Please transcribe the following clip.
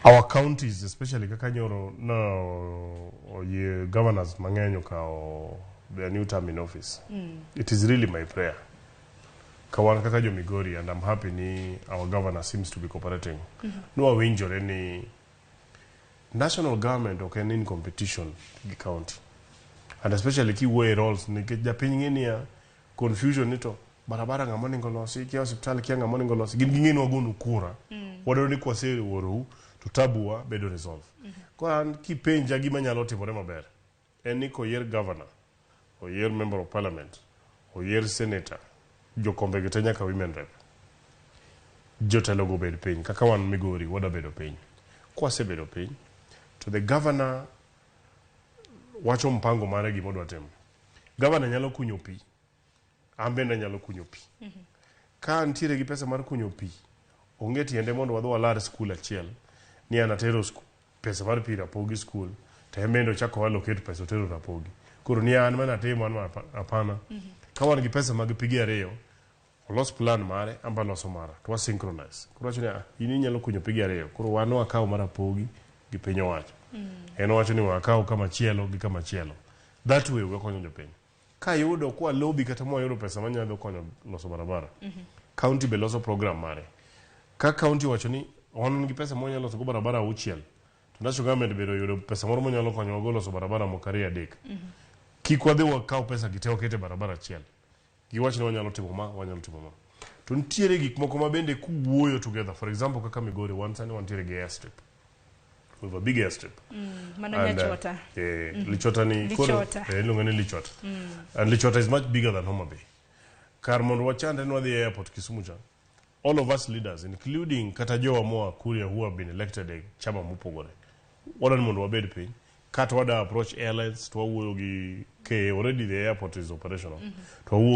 Our counties, especially kaka nyoro no oyie governors mang'eny okawo their new term in office. It is really my prayer. Ka wan kaka jo Migori, and I'm happy ni our governor seems to be cooperating. Nwawinjore ni national government ok en in competition gi county. And especially kiwuoyo e roles, nikech japiny ng'e niya, confusion ni to barabara ng'ama onego losi, kia osiptal kia ng'ama onego losi, gin ging'e ni wagonu kura. Wadwaro ni kwaseorou to tabuwa bedo resolve. Koro an kipenja gima nyalo timore maber, en ni koyier governor, oyier member of parliament, oyier senator, jokombe gi te nyaka women rep. Jotelo go bed piny, kaka wan Migori wadwa bedo piny. Kwasebedo piny, to the governor wacho mpango mare gima odwa timo. Governor nyalo kunyo pi, an bende anyalo kunyo pi. Ka antiere gi pesa mar kunyo pi, onge tiende mondo wadhi walar skul achiel, ni an atero pesa mar pi Rapogi skul, to en bende ochako allocate pesa otero Rapogi. Koro ni an mana atimo an mana hapana. Ka wan gi pesa mag pige ariyo, olos plan mare, an be aloso mara, to wa synchronize. Koro wacho ni ah, in inyalo kunyo pige ariyo, koro wan wakaw mar Rapogi gi piny owacho. En owacho ni wakaw kama chielo gi kama chielo. That way wakonyo jopiny. Kayudo kwa lobby kata mwayudo pesa manyalo konyo loso barabara. County be loso program mare. Ka county owacho ni wan gi pesa mwanyalo loso go barabara auchiel, to national government bende oyudo pesa moro monyalo konyowa go loso barabara moko ariyo adek. Kik wadhi wakaw pesa gi te waket e barabara achiel. Giwach ni wanyalo timo ma, wanyalo timo ma. To nitiere gik moko ma bende kuwuoyo together. For example, kaka Migori, wan sani wantiere gi airstrip. We have a big airstrip. Mano And, Nyachota. Lichota ni koro Lichota. Iluonge ni Lichota. And Lichota is much bigger than Homa Bay. Kar mondo wachande ni wadhi e airport Kisumu cha. All of us leaders, including kata jowa moa Kuria who have been elected e chama mopogore. Wadwa ni mondo wabed piny. Kata wada approach airlines to wawuoyo gi KA, already the airport is operational. To wawuoyo